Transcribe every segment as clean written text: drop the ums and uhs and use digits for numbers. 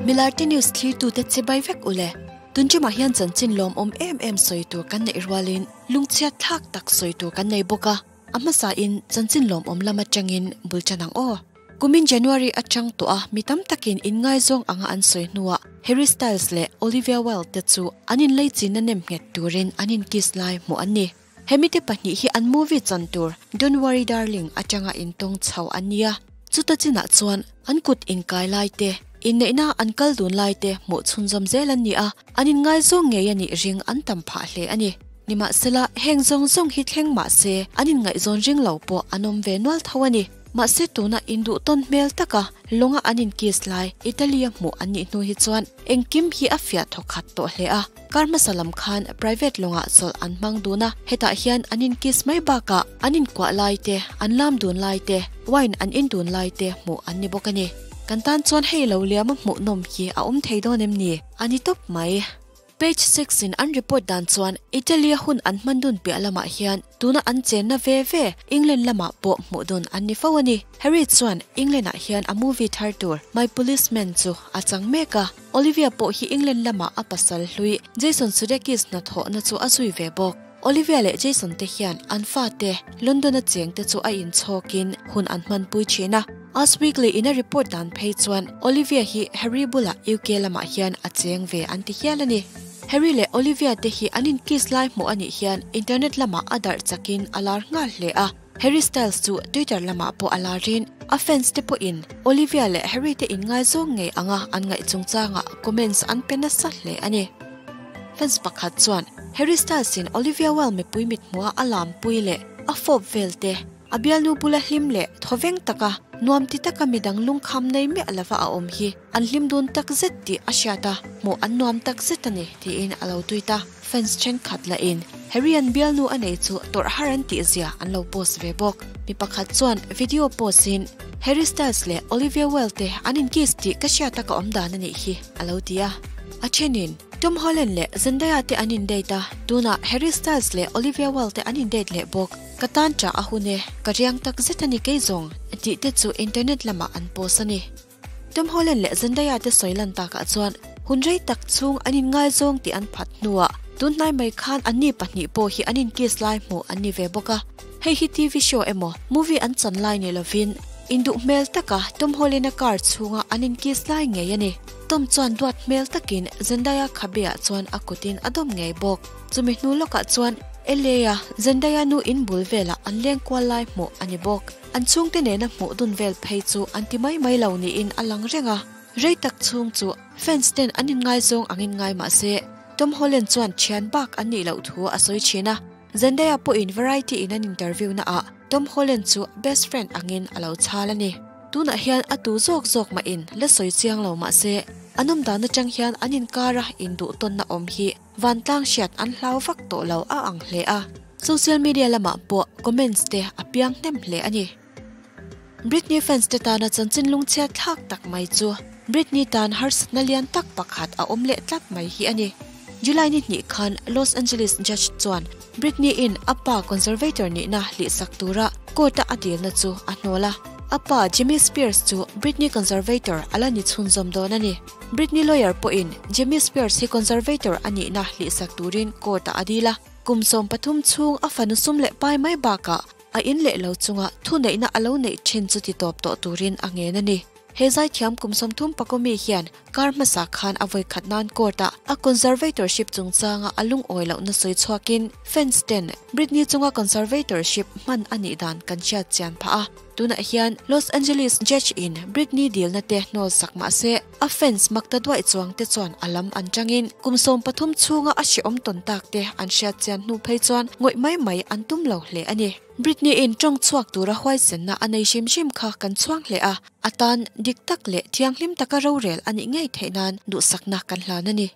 Milarte News thlirtute chibai vek ule. Tunṭumah hian chanchin lawmawm em em sawi tur kan neih rualin lungchhiat thlak tak sawi tur kan nei bawk a. A hmasain chanchin lawmawm lam atangin bul tan ang aw. Kumin January atang tawh a mi tam takin inngaizawng anga an sawi hnuah Harry Styles leh Olivia Wilde te chu an inleichinna nem nghet turin an inkiss lai hmuh an ni. Hemite pahnih hi an movie chan tur Don't Worry Darling atanga intawng chho an nia. Chuta chinah chuan an kut inkai lai te, inneihna an kal dun lai te hmuh chhunzawm zel an ni a, an inngaizawng ngei a nih ring an tam phah hle a ni. Nimahsela, heng zawng zawng hi thleng mah se an inngaihzawn ring lo pawh an awm ve nual tho a ni. Mahse tuna induh tawn hmel taka lawnga an inkiss lai Italy-a hmuh an nih hnu hi chuan engkim hi a fiah thawkhat tawh hle a. Kar hmasa lam khan private lawngah chawlh an hmang dun a, hetah hian an inkiss mai bakah an inkuah lai te, an lam dun lai te, wine an in dun lai te hmuh an ni bawk a ni. Kan tan chuan hei lo liama hmuhnawm hi a awm thei dawn em ni? A ni tawp mai. Page Six in an report dan chuan Italy-a hun an hman dun piah lamah hian tuna an chenna ve ve England lamah pawh hmuh dun an ni fo a ni. Harry chuan England-ah hian a movie thar tur My Policeman chu a chang mek a, Olivia pawh hi England lamah a pasal hlui Jason Sudeikis hnathawhna chu a zui ve bawk. Olivia leh Jason te hian an fate London-a chengte chu a inchhawkin hun an hmanpui thin a. Us Weekly in a report dan phei chuan Olivia hi Harry bulah UK lamah hian a cheng ve an ti hial a ni. Harry leh Olivia te hi an inkiss lai hmuh a nih hian internet lamah a darh chakin a lar nghal hle a. Harry Styles chu Twitter lamah pawh a larin a fans te pawhin Olivia leh Harry te inngaizawng ngei anga an ngaih chungchangah comments an pe nasa hle a ni. Fans pakhat chuan Harry Styles in Olivia Wilde mipui mithmuha a lampui leh a fawp vel te, a bialnu bula hlim leh thawveng taka nuam ti taka midang lungkham nei miah lova a awm hi an hlim dun tak zet tih a hriat a, hmuh an nuam tak zet a ni tiin a lo tweet a. Fans thenkhat lahin Harry an bialnu a nei chu tawrh har an tih zia an lo post ve bawk. Mi pakhat chuan video post in Harry Styles leh Olivia Wilde te an in kiss tih ka hriat a ka awm dan a nih hi a lo ti a. A thenin Tom Holland leh Zendaya te an in date a, tunah Harry Styles leh Olivia Wilde te an in date leh bawk. Ka tan tah a hun e, ka riang tak zet a ni kei zawng tih te chu internet lamah an post a ni. Tom Holland leh Zendaya te sawi lan takah chuan hun rei tak chhung an inngaizawng tih an phat hnuah tun hnai mai khan anni pahnih pawh hi an inkiss lai hmuh an ni ve bawk a. Hei hi TV show emaw movie an chan lai ni lovin induh hmel taka Tom Holland-a car chhunga an inkiss lai ngei a ni. Tom chuan duat hmel takin Zendaya khabeah chuan a kutin a dawm ngei bawk. Chumi hnu lawkah chuan LA-a Zendaya nu in bul velah an leng kual lai hmuh a ni bawk. An chhungte nena hmuh dun vel phei chu an ti mai mai lo niin a lang reng a, rei tak chhung chu fans ten an inngaizawng angin ngai mah se, Tom Holland chuan thian bak an nih loh thu a sawi thin a, Zendaya pawhin Variety in an interview na ah Tom Holland chu best friend angin a lo chhal a ni. Tunah hian a tu zawk zawk mahin la sawi chiang lo mah se, an awm dan atang hian an inkara induh tawnna awm hi Vantlang hriat an hlau vak tawh lo a ang hle a, social media lamah pawh comments te a piang hnem hle a ni. Britney fans te tana chanchin lungchhiat thlak tak mai chu Britney tan harsatna lian tak pakhat a awm leh tlat mai hi a ni. July ni hnih khan Los Angeles judge chuan Britney in a pa conservator nihna hlihsak tura court-a a dilna chu a hnawl a, a pa Jimmy Spears chu Britney conservator a la ni chhunzawm dawn a ni. Britney lawyer pawhin Jamie Spears hi conservator a nihna hlihsak turin court-ah a dil a, kum 13 chhung a fanu sum leh pai mai bakah a in leh lo chunga thuneihna a lo neih thin chu ti tawp tawh turin a ngen a ni. He zaithiam kum 30 pakomi hian kar hmasa khan a vawikhat nan court-ah a conservatorship chungchanga a lungawi lohna sawi chhuakin fans ten Britney chunga conservatorship hman a nih dan kan hriat chian phah a. Tunah hian Los Angeles judge in Britney dilna te hnawl sak mah se, a fans makta duaih chuang te chuan a lam an tangin kum 13 chhunga a hrehawm tawn tak te an hriat chian hnu phei chuan ngawih mai mai an tum lo hle a ni. Britney in tawng chhuak tura huaisenna a nei hrim hrim kha kan chhuang hle a, a tan dik tak leh thianghlim taka rorel a nih ngei theih nan duhsakna kan hlan a ni.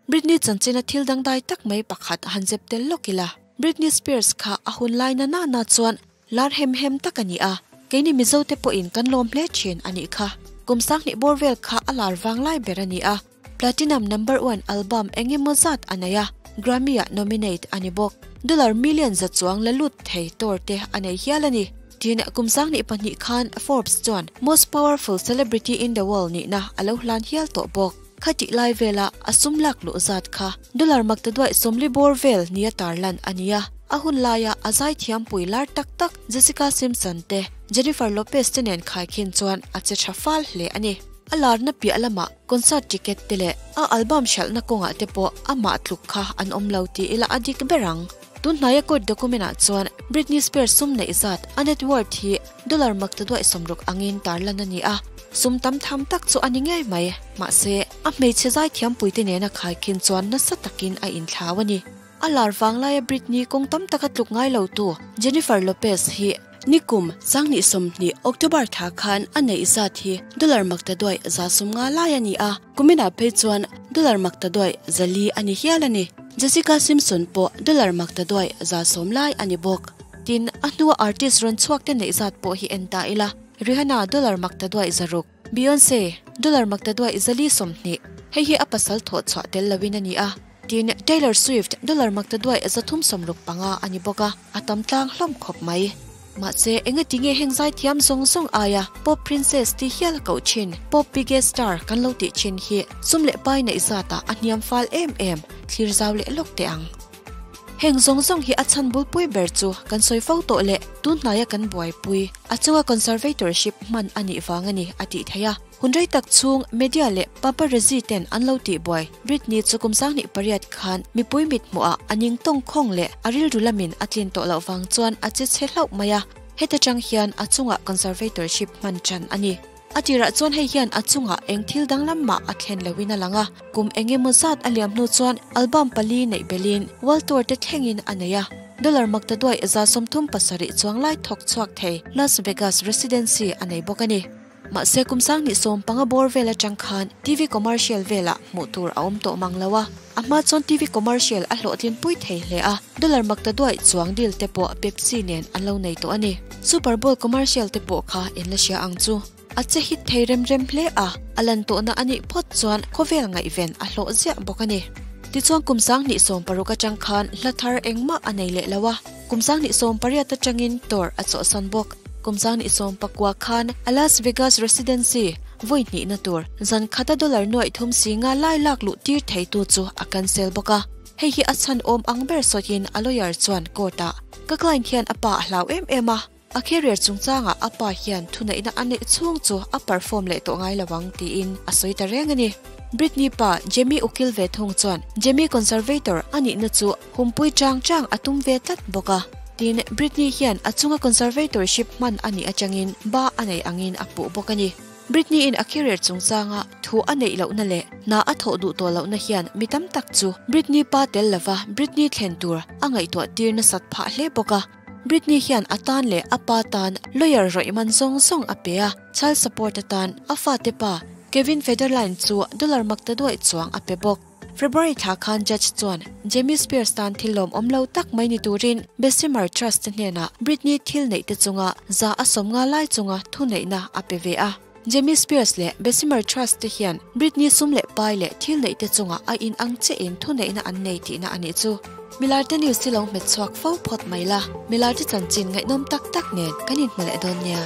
Britney chanchina thil dangdai tak mai pakhat han zep tel lawk ila, Britney Spears kha a hun lai na na na chuan Lar hem hem tak a ni a, keini Mizo te pawhin kan lawm hle thin a nih kha. Kum sanghnih bawr vel kha a lar vang lai ber a ni a, Platinum Number One album eng emaw zat a nei a, Grammy-ah nominate a ni bawk. Dollar million za chuang la lut thei tour te a nei hial a ni. Tin, kum 2002 khan Forbes chuan Most Powerful Celebrity in the World nihna a lo hlan hial tawh bawk. Khatih lai vela a sum lak luh zat kha dollar maktaduaih 40 bawr vel nia tarlan a ni a. A hun laia a zaithiam pui lar tak tak Jessica Simpson te, Jennifer Lopez te nen khaikhin chuan a che tha fal hle a ni. A larna piah lamah concert ticket te leh a album hralhna kawngah te pawh amah tluk kha an awm lo ti ila a dik ber ang. Tun hnaia court document ah chuan Britney Spears sum neih zat a net worth hi dollar maktaduaih 60 angin tarlan a ni a, sum tam tham tak chu a ni ngei mai. Mahse, a hmeichhe zaithiam puite nena khaikhin chuan nasa takin a inthlau a ni. A lar vanglaia Britney kawng tam taka tluk ngai lo tu Jennifer Lopez hi nikum 2020 October thla khan a neih zat hi dollar maktaduaih 150 lai a ni a, kuminah phei chuan dollar maktaduaih 400 a ni hial a ni. Jessica Simpson pawh dollar maktaduaih 110 lai a ni bawk. Tin, a hnua artist rawn chhuak te neih zat pawh hi en ta ila, Rihanna dollar maktaduaih 600, Beyonce dollar maktaduaih 420, hei hi a pasal thawh chhuah tel loin a ni a. Tin, Taylor Swift dollar maktaduaih 365 a ni bawk a, a tam tlang hlawm khawp mai. Mahse, enga tinge heng zaithiam zawng zawng aia pop princess ti hial a koh thin, pop biggest star kan lo tih thin hi sum leh pai neih zatah a hniam fal em em, thlir zau leh lawk teh ang. Heng zawng zawng hi a chhan bulpui ber chu kan sawi fo tawh leh tun hnaia kan buaipui, a chunga conservatorship hman a nih vang a ni a tih theih a. Hun rei tak chhung media leh paparazzi ten an lo tihbuai Britney chu kum 2008 khan mipui mit hmuhah a ning tawng khawng leh a rilru lamin a tlin tawh loh vang chuan a che chhe hlauh mai a, heta tang hian a chungah conservatorship hman tan a ni. A tirah chuan hei hian a chungah eng thil danglam mah a thlen loin a lang a, kum eng emaw zat a liam hnu chuan album pali neih belin world tour te thlengin a nei a, dollar maktaduaih 37 chuang lai thawk chhuak thei Las Vegas residency a nei bawk a ni. Mahse kum 2015 bawr vel atang khan TV commercial velah hmuh tur a awm tawh mang lo a, a hma chuan TV commercial a hlawhtlin pui thei hle a, dollar maktaduaih chuang deal te pawh Pepsi nen an lo nei tawh a ni. Super Bowl commercial te pawh kha in la hria ang chu. A che hit thei rem rem hle a, a lan tawhna a nih phawt chuan khawvel ngaihven a hlawh ziah bawk a ni. Tichuan kum 2016 atang khan hla thar engmah a nei leh lo a, kum 2018 atangin tour a chawhsan bawk. Kum 2019 khan a Las Vegas residency vawi hnihna tur zan khata dollar 350 lai lak luh tir thei tu chu a cancel bawk a. Hei hi a chhan awm ang ber sawiin a lawyer chuan court ah ka client hian a pa a hlau em em a, a career chungchangah a pa hian thuneihna a neih chhung chu a perform leh tawh ngai lo ang tiin a sawi ta reng a ni. Britney pa Jamie ukil ve thung chuan Jamie conservator a nihna chu humpui chang chang a tum ve tlat bawk a. Tin, Britney hian a chunga conservatorship hman a nih atangin ba a nei angin a puh bawk a ni. Britney in a career chungchanga thu a neih lohna leh hna a thawh duh tawh lohna hian mi tam tak chu Britney pa tel lova Britney thlen tur a ngaihtuah tir nasat phah hle bawk a. Britney hian a tan leh a pa tan lawyer rawih man zawng zawng a pe a, child support atan a fate pa Kevin Federline chu dollar maktaduaih chuang a pe bawk. February thla khan judge chuan Jamie Spears tan thil lawm awm lo tak mai ni turin Bessemer Trust te hnenah Britney thil neih te chunga 150 lai chunga thuneihna a pe ve a. Jamie Spears leh Bessemer Trust te hian Britney sum leh pai leh thil neih te chunga a in ang chiahin thuneihna an nei tihna a nih chu. Milar te news hi lo hmet chhuak fo phawt mai la, milar te chanchin ngaihnawm tak tak nen kan inhmu leh dawn nia.